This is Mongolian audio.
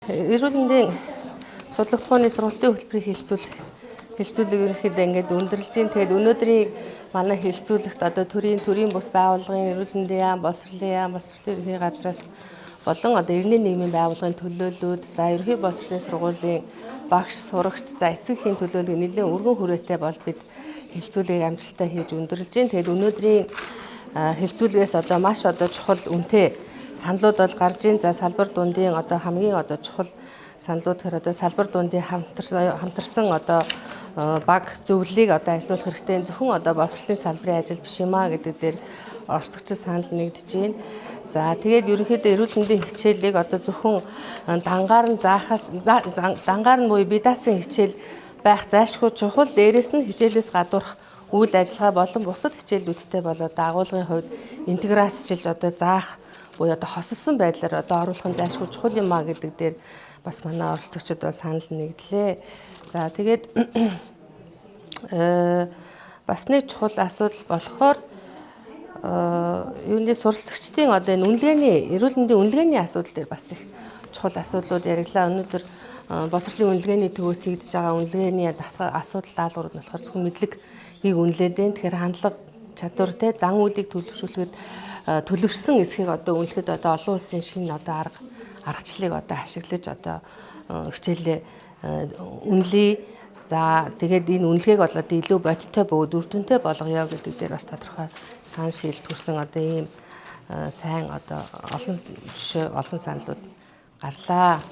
Эрүүл мэндийн судлагдахууны сургалтын хөтөлбөрийг хэлэлцүүлэх хэлэлцүүлэг ерөнхийдөө ингээд өндөрлөж байна. Тэгээд өнөөдрийн манай хэлэлцүүлэгт одоо төрийн бус байгууллагын, эрүүл мэндийн яам, боловсролын яам, боловсролын ерөнхий газраас болон одоо эрдэнэ нийгмийн байгууллагын төлөөллүүд, за ерөнхий боловсролын сургуулийн багш, сурагч, за эцэг эхийн төлөөлөл нэлээд өргөн хүрээтэй бол бид хэлэлцүүлгийг амжилттай хийж өндөрлөж байна. Тэгээд өнөөдрийн хэлэлцүүлгээс одоо маш одоо чухал үнэтэй саналууд бол гарч ийн. За, салбар дундын одоо хамгийн одоо чухал саналууд гэхээр одоо салбар дундын хамтарсан одоо баг зөвлөлийг одоо ажилуулах хэрэгтэй. Зөвхөн одоо боловсролын салбарын ажил биш юм а гэдэг дээр оролцогчид санал нэгдэж байна. За, тэгээд ерөнхийдөө эрүүл мэндийн хичээлийг одоо зөвхөн дангаар нь заахаас, дангаар нь буюу бие даасан хичээл байх зайлшгүй чухал. Дээрээс нь хичээлээс гадуурх үйл ажиллагаа болон бусад хичээлүүдтэй болоод дагуулгын хувьд интеграцчилж одоо заах буюу одоо хосолсон байдлаар одоо оруулах нь зайлшгүй чухал юм а гэдэг дээр бас манай оролцогчид бол санал нэгдлээ. За, тэгээд бас нэг чухал асуудал болохоор юуны суралцагчдын одоо энэ үнэлгээний, эрүүл мэндийн үнэлгээний асуудал дээр бас их чухал асуудлууд яриглаа. Өнөөдөр боловсролын үнэлгээний төвөөс хийгдэж байгаа үнэлгээний асуудал даалгаврууд нь болохоор зөвхөн мэдлэгийг үнэлээд байна. Тэгэхээр хандлага, чадвар, те, зан үйлийг төлөвшүүлэхэд, төлөвшсөн эсхийг одоо үнэлэхэд одоо олон улсын шинэ одоо аргачлалыг одоо ашиглаж одоо хичээлээ үнэлье. За, тэгээд энэ үнэлгээг бол одоо илүү бодиттой бөгөөд үр дүнтэй болгоё гэдэг дээр бас тодорхой санал шийдэл төрсөн, одоо ийм сайн одоо олон жишээ, олон саналууд гарлаа.